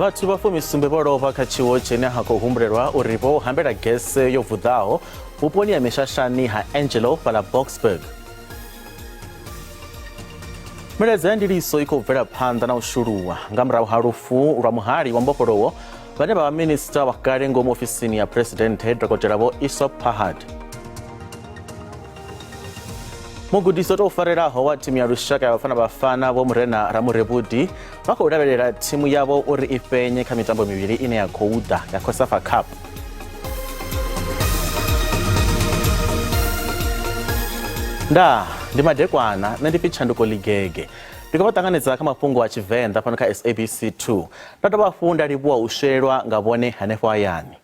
Vhathu vha fumisumbe vho lovha kha tshiwo tshine ha khou humbulelwa uri vho hambela gese yo vuḓaho vhuponi ha Mishashani ha Angelo fhaḽa Boksburg. Milaedza ya ndiliso i khou bvela phanḓa na u shuluwa nga murahu ha lufu lwa muhali wa mbofholowo vhane vha vha minista wa kale ngomu ofisini ya Phresidennde Dokotela Vho Essop Pahad. Mugudisi o tou farelaho wa thimu ya lushaka ya Bafana Bafana Vho Murena Ramurebudi vha khou lavhelela thimu yavho uri i fhenye kha mitambo mivhili ine ya khou ḓa ya COSAFA Cup. Ndaa, ndi madekwana, nṋe ndi pfi Tshanduko Ligege. Ndi khou vha ṱanganedza kha mafhungo a Tshivenḓa fhano kha SABC 2. Nda dovha hafhu nda livhuwa u swelwa nga vhone hanefho hayani.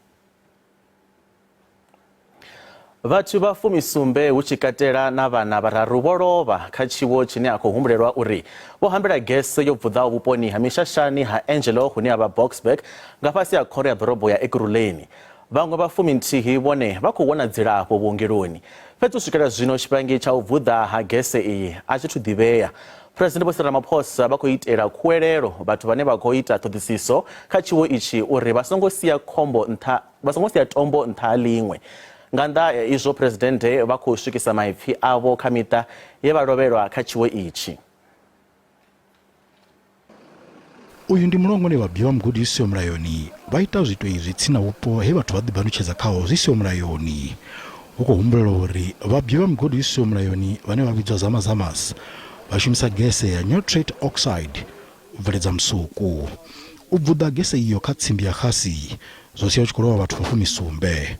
Vhathu vha fumisumbe hu tshi katela na vhana vhararu vho lovha kha tshiwo tshine a khou humbulelwa uri vho hambela gese yo bvuḓaho vhuponi ha Mishashani ha Angelo hune ha vha Boksburg nga fhasi ha khoro ya ḓorobo ya Ekurhuleni. Vhaṅwe vha fuminthihi vhone vha khou wana dzilafho vhuongeloni. Fhedzi u swikela zwino tshifhangi tsha u bvuḓa ha gese iyi a tshi thu ḓivhea. Phresidennde Vho Cyril Ramaphosa vha khou itela khuwelelo vhathu vhane vha khou ita ṱhoḓisiso kha tshiwo itshi uri vha songo sia khombo nṱha vha songo sia tombo nṱha ha ḽiṅwe. Nga nnḓa ha izwo Phresidennde vha khou swikisa maipfi avho kha miṱa ye vha lovhelwa kha tshiwo itshi. Uyu ndi mulongo une vhabyi vha mugodi u siho mulayoni vha ita zwiito izwi tsini na vhupo he vhathu vha ḓibanutshedza khaho zwi siho mulayoni. Hu khou humbulelwa uri vhabyi vha migodi i siho mulayoni vhane vha vhidzwa Zama Zamas vha shumisa gese ya nitrate oxide u bveledza musuku. U bvuḓa gese iyo kha tsimbi ya xasi zwo sia hu tshi khou lovha vhathu vha fumisumbe.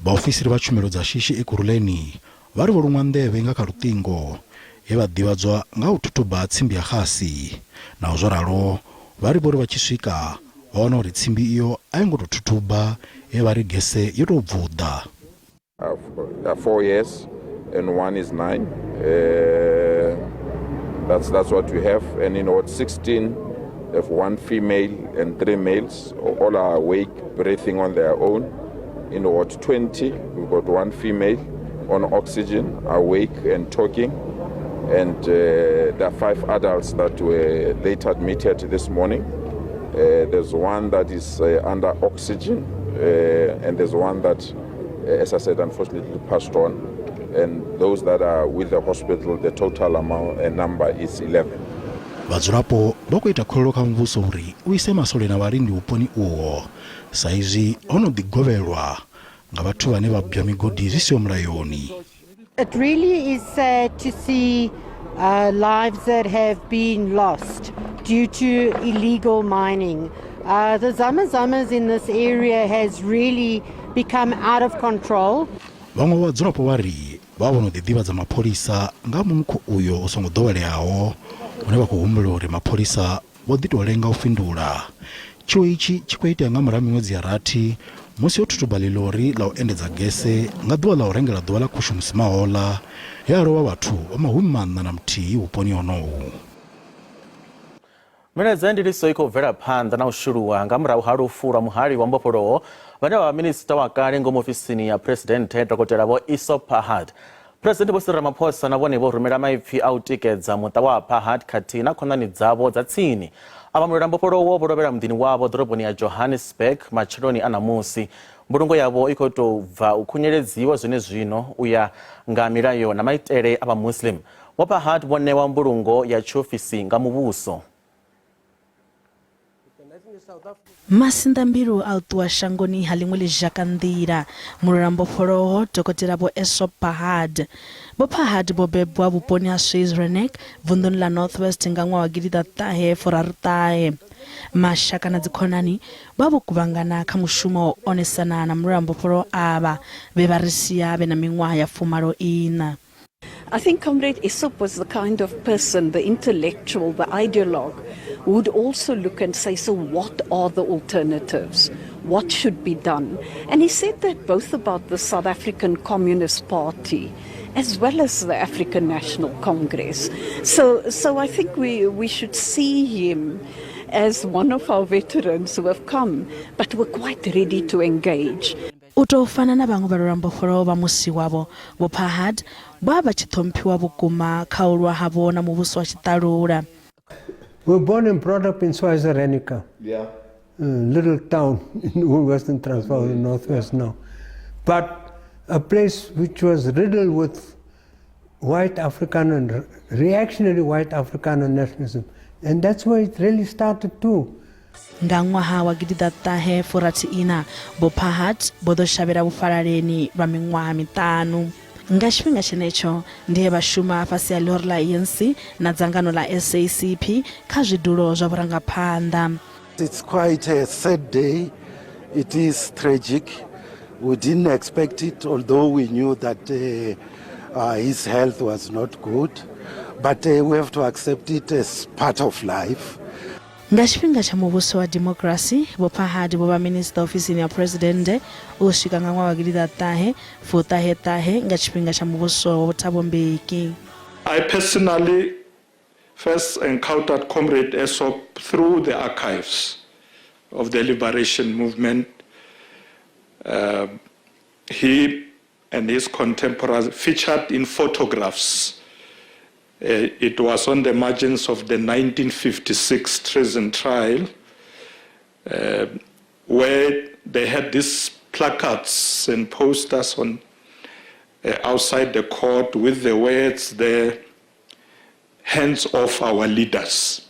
Vhaofisiri vha tshumelo dza shishi Ekurhuleni vha ri vho luṅwa nḓevhe nga kha luṱingo he vha ḓivhadzwa nga ha u thuthuba ha tsimbi ya xasi. Naho zwo ralo, vha ri vho ri vha tshi swika vha wana uri tsimbi iyo a yo ngo tou thuthuba he vha ri gese yo tou bvuḓa. 4 years and one is 9. That's what we have. And in Ward 16, we have 1 female and 3 males. All are awake, breathing on their own. In Ward 20, we've got 1 female on oxygen, awake and talking. And there are 5 adults that were later admitted this morning. There's one that is under oxygen, and there's one that, as I said, unfortunately passed on. And those that are with the hospital, the total amount and number is 11. Vhadzulapo vha khou ita khuwelelo kha muvhuso uri u ise masole na vhalindi vhuponi uho sa izwi ho no ḓi govhelwa nga vhathu vhane vha bwa migodi zwi siho mulayoni. It really is sad to see lives that have been lost due to illegal mining. The Zama Zamas in this area has really become out of control. Vhaṅwe vha vhadzulapo vha ri vha vho no ḓi ḓivhadza mapholisa nga munukho uyo u songo ḓoweleaho hune vha khou humbula uri mapholisa vho ḓi tou lenga u fhindula. Tshiwo itshi tshi khou itea nga murahu ha miṅwedzi ya rathi musi ho thuthuba ḽiḽori ḽa u endedza gese nga ḓuvha ḽa u rengela ḓuvha ḽa khushumusi mahoḽa he ha lovha vhathu vha 41 vhuponi honohu. Milaedza ya ndiliso i khou bvela phanḓa na u shuluwa nga murahu ha lufu lwa muhali wa mbofholowo vhane vha vha minisiṱa wa kale ngomu ofisini ya Phresidennde Dokotela Vho Essop Pahad. Phresidennde Vho Cyril Ramaphosa na vhone vho rumela maipfi a u tikedza muṱa wa Pahad khathihi na khonani dzavho dza tsini. Avha mulwela mbofholowo vho lovhela muḓini wavho ḓoroboni ya Johannesburg matsheloni a ṋamusi. Mbulungo yavho i khou tou bva u khunyeledziwa zwenezwino u ya nga milayo na maitele a vha Muslim. Vho Pahad vho ṋewa mbulungo ya tshiofisi nga muvhuso. Masinḓambilu a u ṱuwa shangoni ha ḽiṅwe ḽizhakanḓila, mulwelambofholowo Dokotela Vho Essop Pahad. Vho Pahad vho bebwa vhuponi ha Swiss-Renek, vunḓuni ḽa North West nga ṅwaha wa gidiḓaṱahe furaru-ṱahe. Mashaka na dzikhonani vha vho kuvhangana kha mushumo wa u onesana na mulwelambofholowo avha vhe vha ri sia vhe na miṅwaha ya fumalo iṋa. I think Comrade Essop was the kind of person, the intellectual, the ideologue, who would also look and say, so what are the alternatives? What should be done? And he said that both about the South African Communist Party as well as the African National Congress. So I think we should see him as one of our veterans who have come, but were quite ready to engage. U tou fana na vhaṅwe vhalwelambofholowo vha musi wavho, Vho Pahad vho vha vha tshi ṱhomphiwa vhukuma kha u lwa havho na muvhuso wa tshiṱalula. We were born and brought up in Swaziland. Yeah. little town in Western Transvaal, in the Northwest now. But a place which was riddled with white Afrikaner, reactionary white Afrikaner nationalism. And that's where it really started too. Nga ṅwaha wa gidiḓaṱahe furathi ina, Vho Pahad vho ḓo shavhela vhufhalaleni lwa miṅwaha miṱanu. Nga tshifhinga tshenetsho ndi he vha shuma fhasi ha ḽihoro ḽa ANC na dzangano ḽa SACP kha zwidulo zwa vhurangaphanḓa. It's quite a sad day. It is tragic. We didn't expect it, although we knew that his health was not good. But we have to accept it as part of life. Nga tshifhinga tsha muvhuso wa demokirasi, Vho Pahad vho vha minisiṱa ofisini ya Phresidennde u swika nga ṅwaha wa gidiḓaṱahe fuṱahe ṱahe nga tshifhinga tsha muvhuso wa Thabo Mbeki. I personally first encountered Comrade Essop through the archives of the liberation movement. He and his contemporaries featured in photographs. It was on the margins of the 1956 treason trial, where they had these placards and posters on outside the court with the words there, "Hands off our leaders."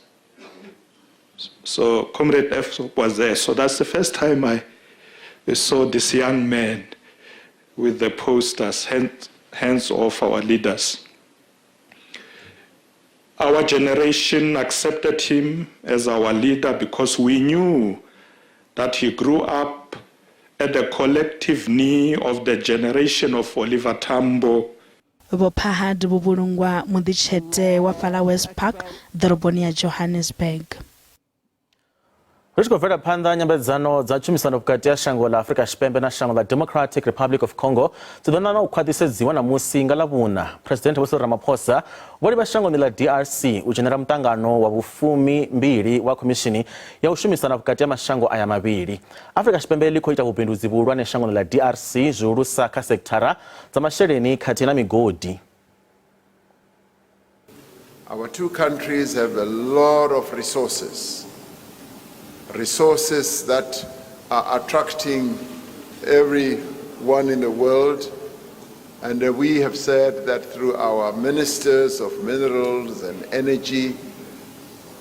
So Comrade Essop was there. So that's the first time I saw this young man with the posters, "Hands off our leaders." Our generation accepted him as our leader because we knew that he grew up at the collective knee of the generation of Oliver Tambo. Vho Pahad vho vhulungwa muḓitshete wa fhaḽa West Park ḓoroboni ya Johannesburg. Ri tshi khou bvela phanḓa, nyambedzano dza tshumisano vhukati ha shango ḽa Afrika Tshipembe na shango ḽa Democratic Republic of Congo dzi ḓo ṋaṋa u khwaṱhisedziwa ṋamusi nga Ḽavhuṋa. Presidennde Vho Cyril Ramaphosa vho livha shangoni ḽa DRC u dzhenela muṱangano wa vhufumi mbili wa khomishini ya u shumisana vhukati ha mashango aya mavhili. Afrika Tshipembe ḽi khou ita vhubindudzi vhuhulwane shangoni ḽa DRC, zwihulusa kha sekithara dza masheleni khathihi na migodi. Our two countries have a lot of resources, resources that are attracting everyone in the world. And we have said that through our ministers of minerals and energy,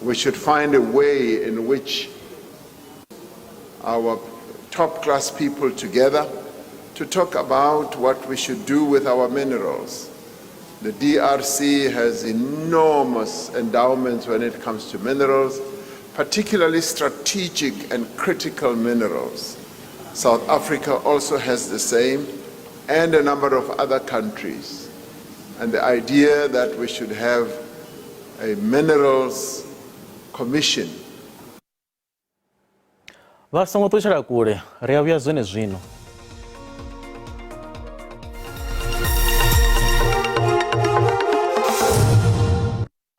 we should find a way in which our top class people together to talk about what we should do with our minerals. The DRC has enormous endowments when it comes to minerals, particularly strategic and critical minerals. South Africa also has the same, and a number of other countries. And the idea that we should have a minerals commission. Vha songo ṱutshela kule, ri a vhuya zwenezwino.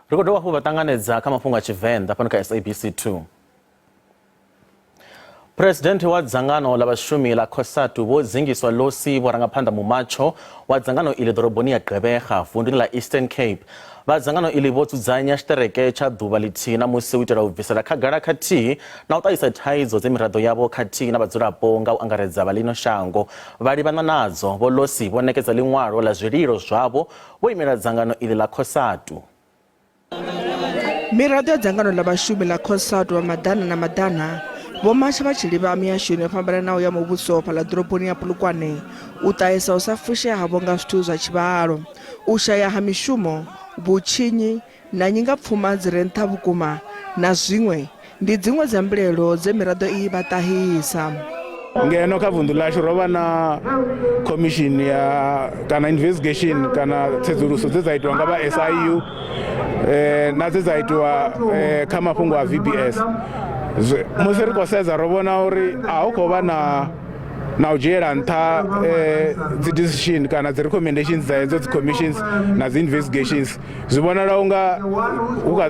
Ri khou dovha hafhu vha ṱanganedza kha mafhungo a Tshivenḓa fhano kha SABC 2. Presidennde wa dzangano ḽa vhashumi ḽa COSATU Vho Zingiswa Losi vho rangaphanḓa mumatsho wa dzangano iḽi ḓoroboni ya Gqeberha vunduni ḽa Eastern Cape. Vha dzangano iḽi vho dzudzanya tshiṱereke tsha ḓuvha ḽithihi ṋamusi u itela u bvisela khagala khathihi na u ṱahisa thaidzo dze miraḓo yavho khathihi na vhadzulapo nga u angaredza vha ḽino shango vha livhana nadzo. Vho Losi vho ṋekedza ḽiṅwalo ḽa zwililo zwavho vho imela dzangano iḽi ḽa COSATU. Miraḓo ya dzangano ḽa vhashumi ḽa COSATU vha maḓana na maḓana vho matsha vha tshi livha mihashoni yo fhambananaho ya muvhuso fhaḽa ḓoroboni ya Polokwane u ṱahisa u sa fushea havho nga zwithu zwa tshivhalo, u shaya ha mishumo, vhutshinyi na nyingapfuma dzi re nṱha vhukuma na zwiṅwe ndi dziṅwe dza mbilaelo dze miraḓo iyi vha ṱahisa. Ngeno kha vunḓu ḽashu ro vha na commission ya kana investigation kana tsedzuluso dze dza itiwa nga vha SIU na dze dza itiwa kha mafhungo a VBS. Musi ri khou sedza ro vhona uri a hu khou vha na u dzhiela nṱha dzi decision kana dzi recommendations dza hedzo dzi commissions na dzi investigations. Zwi vhonala unga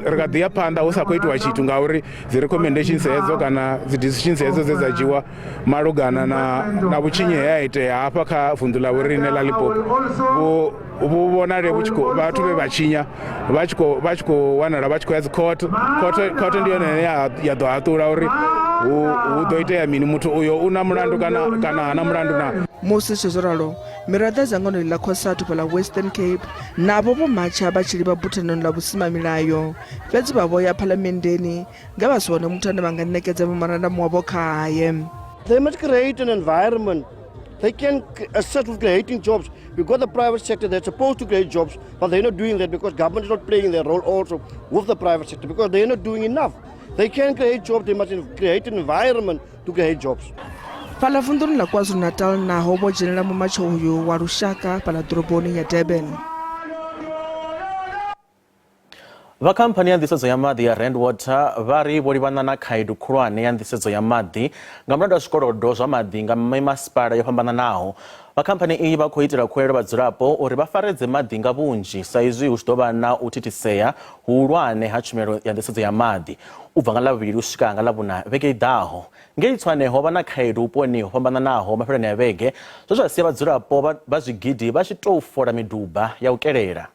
ri kha ḓi ya phanḓa hu sa khou itiwa tshithu ngauri dzi recommendations hedzo kana dzi decisions hedzo dze dza dzhiwa malugana na vhutshinyi he ha itea hafha kha vunḓu ḽa vhoriṋe ḽa Limpopo vhu vhonale vhu tshi khou vhathu vhe vha tshinya vha tshi khou wanala vha tshi khou ya dzi court. Court ndi yone ine ya ḓo haṱula uri hu hu ḓo itea mini muthu uyo u na mulandu kana kana hana mulandu na. Musi zwi zwo ralo, miraḓo ya dzangano ḽa COSATU fhaḽa Western Cape navho vho matsha vha tshi livha buthanoni ḽa vhusimamilayo, fhedzi vha vho ya phalamenndeni nga vha si wane muthu ane vha nga ṋekedza memorandamu wavho khae. They must create an environment. They can assist with creating jobs. We've got the private sector that's supposed to create jobs, but they're not doing that because government is not playing their role also with the private sector because they're not doing enough. They can create jobs, they must create an environment to create jobs. Fhaḽa vunḓuni ḽa KwaZulu-Natal naho vho dzhenela mumatsho uyu wa lushaka fhaḽa ḓoroboni ya Durban. Vha khamphani ya nḓisedzo ya maḓi ya Rand Water vha ri vho livhana na khaedu khulwane ya nḓisedzo ya maḓi nga mulandu wa zwikolodo zwa maḓi nga mimasipala yo fhambananaho. Vha khamphani iyi vha khou itela khuwelelo vhadzulapo uri vha faredze maḓi nga vhunzhi sa izwi hu tshi ḓo vha na u thithisea huhulwane ha tshumelo ya nḓisedzo ya maḓi u bva nga Ḽavhuvhili u swika nga Ḽavhuṋa vhege i ḓaho. Ngei Tshwane ho vha na khaedu vhuponi ho fhambananaho mafheloni a vhege zwe zwa sia vhadzulapo vha zwigidi vha tshi tou fola miduba ya u kelela.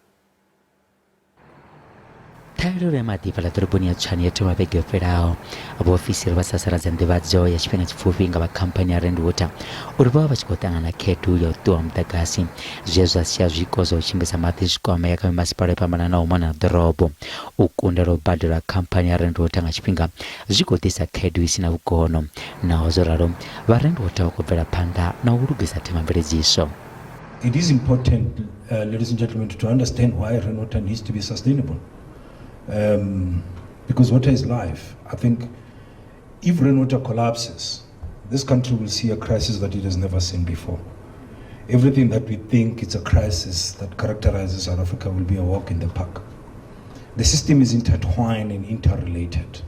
Ṱhahelelo ya maḓi fhaḽa ḓoroboni ya Tshwane yo thoma vhege yo fhelaho. Vhaofisiri vha sasaladza nḓivhadzo ya tshifhinga tshipfufhi nga vha khamphani ya Rand Water uri vho vha vha tshi khou ṱangana na khaedu ya u ṱuwa ha muḓagasi zwe zwa sia zwiko zwa u tshimbidza maḓi zwi kwamea kha mimasipala yo fhambananaho u mona na ḓorobo. U kundelwa u badelwa ha khamphani ya Rand Water nga tshifhinga zwi khou ḓisa khaedu i si na vhukono. Naho zwo ralo, vha Rand Water vha khou bvela phanḓa na u lugisa themamveledziso. It is important, ladies and gentlemen, to understand why Rand Water needs to be sustainable. Because water is life. I think if Rand Water collapses, this country will see a crisis that it has never seen before. Everything that we think it's a crisis that characterizes South Africa will be a walk in the park. The system is intertwined and interrelated.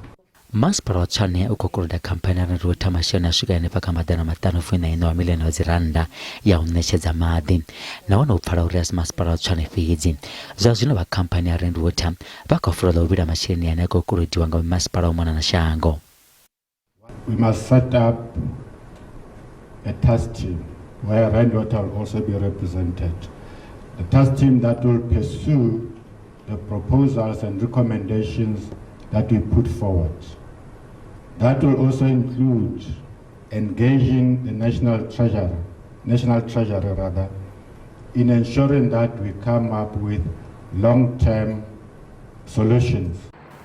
Masipala wa Tshwane u khou koloda khamphani ya Rand Water masheleni a swika henefha kha 514 wa miḽioni wa dzirannda ya u ṋetshedza maḓi. Nahone hu pfala uri a si masipala wa Tshwane fhedzi. Zwa zwino vha khamphani ya Rand Water vha khou fulo ḽa u vhila masheleni ane a khou kolodiwa nga mimasipala u mona na shango. We must set up a task team where Rand Water will also be represented. The task team that will pursue the proposals and recommendations that we put forward. That will also include engaging the National Treasury, National Treasury rather, in ensuring that we come up with long-term solutions.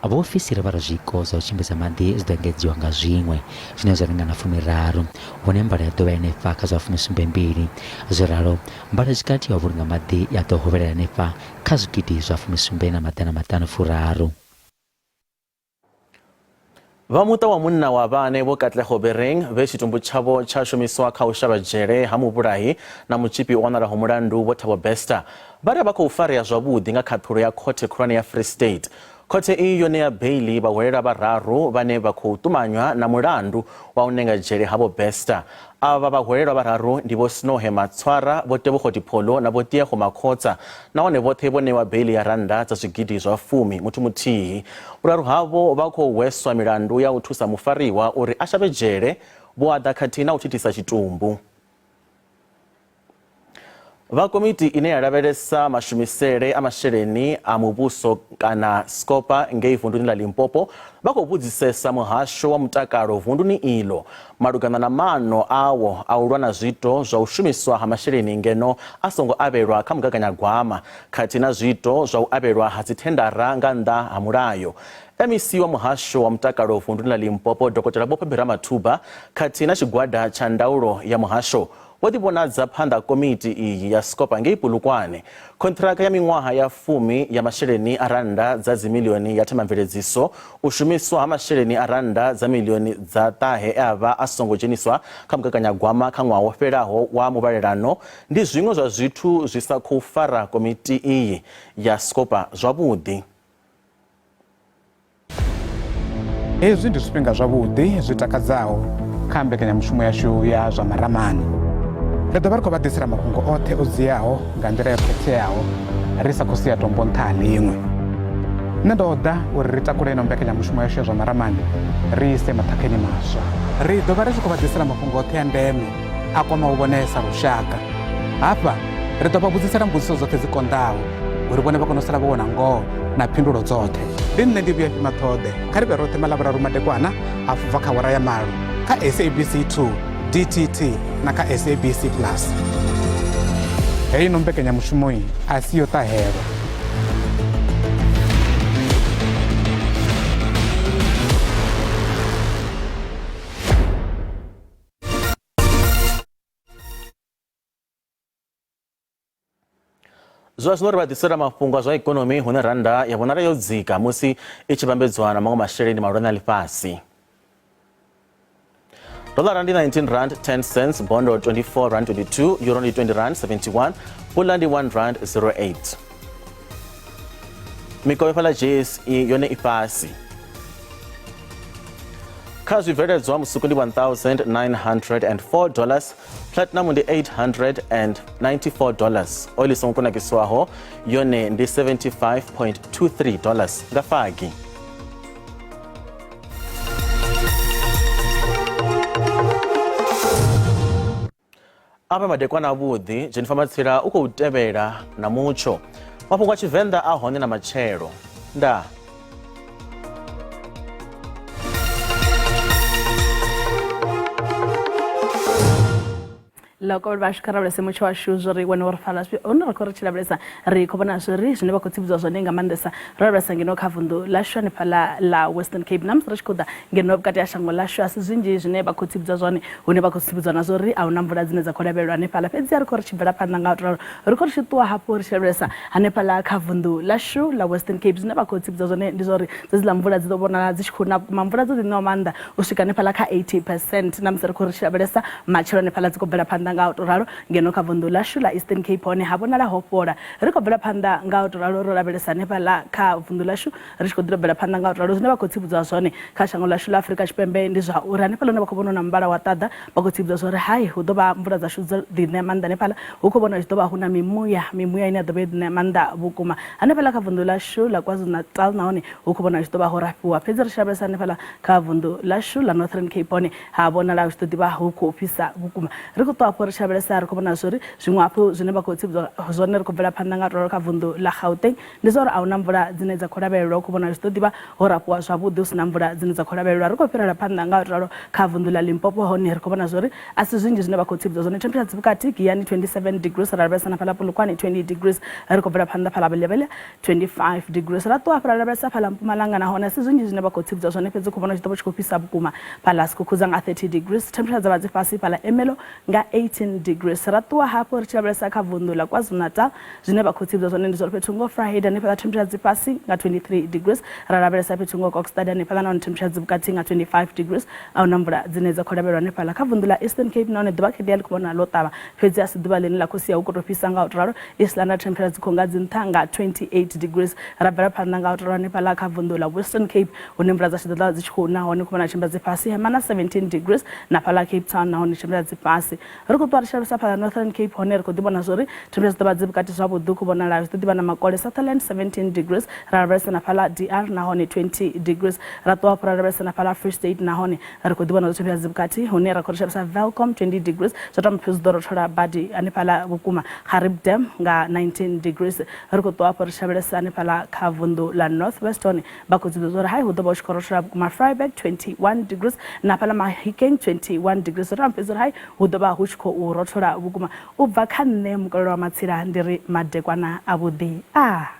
Vhaofisiri vha ri zwiko zwa u tshimbidza maḓi zwi ḓo engedziwa nga zwiṅwe zwine zwa lingana fumiraru, hune mbalo ya ḓo vha henefha kha zwa fumisumbe-mbili. Zwo ralo, mbalo ya tshikati ya u vhulunga maḓi ya ḓo hovhelela henefha kha zwigidi zwa fumisumbe na maḓana maṱanu furaru. Vha muṱa wa munna wa vhane Vho Katlego Bereng vhe tshitumbu tshavho tsha shumiswa kha u shavha dzhele ha muvhulahi na mutzhipi o wanalaho mulandu Vho Thabo Bester vha ri a vha khou farea zwavhuḓi nga khaṱhulo ya khothe khulwane ya Free State. Khothe iyi yo ṋea beiḽi vhahwelelwa vhararu vhane vha khou ṱumanywa na mulandu wa u ṋenga dzhele ha Vho Bester. Avha vhahwelelwa vhararu ndi Vho Snohe Matshwara, Vho Tebogo Dipholo na Vho Tiego Makhotsa nahone vhoṱhe vho ṋewa beiḽi ya rannda dza zwigidi zwa fumi muthu muthihi. Vhuraru havho vha khou hweswa milandu ya u thusa mufariwa uri a shavhe dzhele, vhuaḓa khathihi na u thithisa tshitumbu. Vha komiti ine ya lavhelesa mashumisele a masheleni a muvhuso kana SCOPA ngei vunduni ḽa Limpopo vha khou vhudzisesa muhasho wa mutakalo vunduni iḽo malugana na maano awo a u lwa na zwiito zwa u shumiswa ha masheleni ngeno a songo avhelwa kha mugaganyagwama khathihi na zwiito zwa u avhelwa ha dzithendara nga nnḓa ha mulayo. MEC wa muhasho wa mutakalo vunduni ḽa Limpopo Dokotela Vho Phephe Ramathuba khathihi na tshigwada tsha ndaulo ya muhasho Vho ḓivhonadza phanḓa komiti iyi ya SCOPA ngei Polokwane. Khonṱhiraka ya miṅwaha ya fumi ya masheleni a rannda dza dzimiḽioni ya themamveledziso, u shumiswa ha masheleni a rannda dza miḽioni dza ṱahe e a vha a songo dzheniswa kha mugaganyagwama kha ṅwaha wo fhelaho wa muvhalelano ndi zwiṅwe zwa zwithu zwi sa khou fara komiti iyi ya SCOPA zwavhuḓi. Hezwi ndi zwifhinga zwavhuḓi zwi takadzaho kha mbekanyamushumo yashu ya zwa maramani. Ri ḓo vha ri khou vha ḓisela mafhungo oṱhe o dziaho nga nḓila yo khetheaho ri sa khou sia tombo nṱha ha ḽiṅwe. Nṋe ndo ḓa uri ri takule ino mbekanyamushumo yashu ya zwa maramani ri ise maṱhakheni maswa. Ri ḓo vha ri tshi khou vha ḓisela mafhungo oṱhe a ndeme a kwamaho vhone sa lushaka. Hafha ri ḓo vha vhudzisela mbudziso dzoṱhe dzi konḓaho uri vhone vha kone u sala vho wana ngoho. na phindulo dzoṱhe. Ndi nṋe ndi Vhuyafhi Maṱhoḓe, kha ri vhe roṱhe maḽavhuraru madekwana hafu bva kha wara ya malo kha SABC 2, DTT na kha SABC Plus. Heino mbekanyamushumo a si yo ṱahelwa. Zwa zwino ri vha ḓisela mafhungo a zwa ikonomi hune rannda ya vhonala yo dzika musi i tshi vhambedzwa na maṅwe masheleni mahulwane a ḽifhasi. Dollara ndi 19 rand 10 cents, bondo 24 rand 22, euro ndi 20 rand 71, pula ndi 1 rand 08. Mikovhe fhaḽa JSE yone i fhasi. Kha zwibveledzwa musuku ndi 1904 dollars, platinum ndi 894 dollars, oil i songo kunakiswaho yone ndi 75.23 dollars nga fagi. Afha madekwana avhuḓi, Jennifer Matsila u khou tevhela na mutsho. Mafhungo a Tshivenḓa a hone na matshelo. Ndaa. Loko vhashu kha lavhelese mutsho washu zwo ri wone wo ri fara zwi hone ri khou ri tshi lavhelesa ri khou vhona zwo ri zwine vha khou tsivhudzwa zwone nga maanḓesa ro lavhelesa ngeno kha vunḓu ḽashu hanefhaḽa ḽa Western Cape na musi ri tshi khou ḓa ngeno vhukati ha shango ḽashu a si zwinzhi zwine vha khou tsivhudzwa zwone hune vha khou tsivhudzwa na zwo ri a huna mvula dzine dza khou lavhelelwa hanefhaḽa fhedzi ri khou ri tshi bvela phanḓa nga u ralo ri khou ri tshi ṱuwa hafhu ri tshi lavhelesa hanefhaḽa kha vunḓu ḽashu ḽa Western Cape zwine vha khou tsivhudza zwone ndi zwa uri dzedziḽa mvula dzi ḓo vhonala dzi tshi khou na vhukuma mvula dzo ḓi ṋewa maanḓa u swika hanefhaḽa kha 80 percent na musi ri khou ri tshi lavhelesa matshelo hanefhaḽa dzi khou bvela phanḓa nga u tou ralo ngeno kha vunḓu ḽashu ḽa Eastern Cape hone ha vhonala ho fhola ri khou bvela phanḓa nga u tou ralo ro lavhelesa hanefhaḽa kha vunḓu ḽashu ri tshi khou ḓi bvela phanḓa nga u tou ralo zwine vha khou tsivhudzwa zwone kha shango ḽashu ḽa Afrika Tshipembe ndi zwa uri hanefhaḽa hune vha khou vhona na muvhala wa ṱaḓa vha khou tsivhudza zwa uri hai hu ḓo vha mvula dzashu dzo ḓi ṋea maanḓa hanefhaḽa hu khou vhona hu tshi ḓo vha hu na mimuya mimuya ine ya ḓo vha yo ḓi ṋea maanḓa vhukuma hanefhaḽa kha vunḓu ḽashu ḽa KwaZulu-Natal nahone hu khou vhona hu tshi ḓo vha ho rafhiwa fhedzi ri tshi lavhelesa hanefhaḽa kha vunḓu ḽashu ḽa Northern Cape hone ha vhonala hu tshi ḓo ḓivha hu khou fhisa vhukuma ri khou ṱwa hafhu ri tshi lavhelesa ri khou vhona zwori zwiṅwe hafhu zwine vha khou tsivhudzwa zwone ri khou bvela phanḓa nga ralo kha vunḓu ḽa Gauteng ndi zwa uri a huna mvula dzine dza khou lavhelelwa hu khou vhonala zwi ḓo ḓivha ho rafhiwa zwavhuḓi hu si na mvula dzine dza khou lavhelelwa ri khou fhirela phanḓa nga u ralo kha vunḓu ḽa Limpopo hone ri khou vhona zwori a si zwinzhi zwine vha khou tsivhudza zwone temperature dzi vhukati Giyani 27 degrees ra lavhelesa na fhaḽa Polokwane 20 degrees ri khou bvela phanḓa fhaḽa Vhulevhele 25 degrees ra ṱuwa hafha ra lavhelesa fhaḽa Mpumalanga nahone a si zwinzhi zwine vha khou tsivhudza zwone fhedzi khou vhona tshi ḓo vha tshi khou fhisa vhukuma fhaḽa Skukuza nga 30 degrees temperature dza vha dzi fhasi fhaḽa Ermelo nga 18 degrees ra ṱuwa hafhu ri tshi lavhelesa kha vunḓu ḽa KwaZulu-Natal Zwine vha khou tsivhudza zwone ndi zwa uri fhethu ngo Vryheid hanefhaḽa temperature dzi fhasi nga 23 degrees, ra lavhelesa fhethu ngo Kokstad hanefhaḽa nahone temperature dzi vhukati nga 25 degrees. A huna mvula dzine dza khou lavhelelwa hanefhaḽa kha vunḓu ḽa Eastern Cape nahone ḓuvha khedia ḽi khou vhonala ḽo ṱavha fhedzi a si ḓuvha ḽine ḽa khou sia hu khou tou fhisa nga u tou ralo. East London temperature dzi khou nga dzi nṱha nga 28 degrees. Ra bvela phanḓa nga u tou ralo hanefhaḽa kha vunḓu ḽa Western Cape hune mvula dza tshi ḓo ḓa dzi tshi khou na hone khou vhonala temperature dzi fhasi Hermanus 17 degrees na fhaḽa Cape Town nahone temperature dzi fhasi. Ri khou ṱuwa ri tshi lavhelesa fhaḽa Northern Cape hone ri khou ḓi vhona zwori temperature dzi ḓo vha dzi vhukati zwavhuḓi hu khou vhonala zwi ḓo ḓivha na makole Sutherland 17 degrees ra lavhelesa na fhaḽa DR nahone 20 degrees ra ṱuwa hafhu ra lavhelesa na fhaḽa Free State nahone ri khou ḓi vhona zwo temperature dzi vhukati hune ra khou ri lavhelesa Welkom 20 degrees zwo tamba pfi zwi ḓo rothola badi hanefhaḽa vhukuma Gariep Dam nga 19 degrees ri khou ṱuwa hafhu ri tshi lavhelesa hanefhaḽa kha vunḓu ḽa North West hone Vha khou dzivhudza uri hai hu ḓo vha hu tshi khou rothola vhukuma Vryburg 21 degrees na fhaḽa Mahikeng 21 degrees. Ri fhedza uri hai hu ḓo vha hu tshi khou rothola vhukuma. U bva kha nṋe Mukololo wa Matsila ndi ri madekwana avhuḓi. A.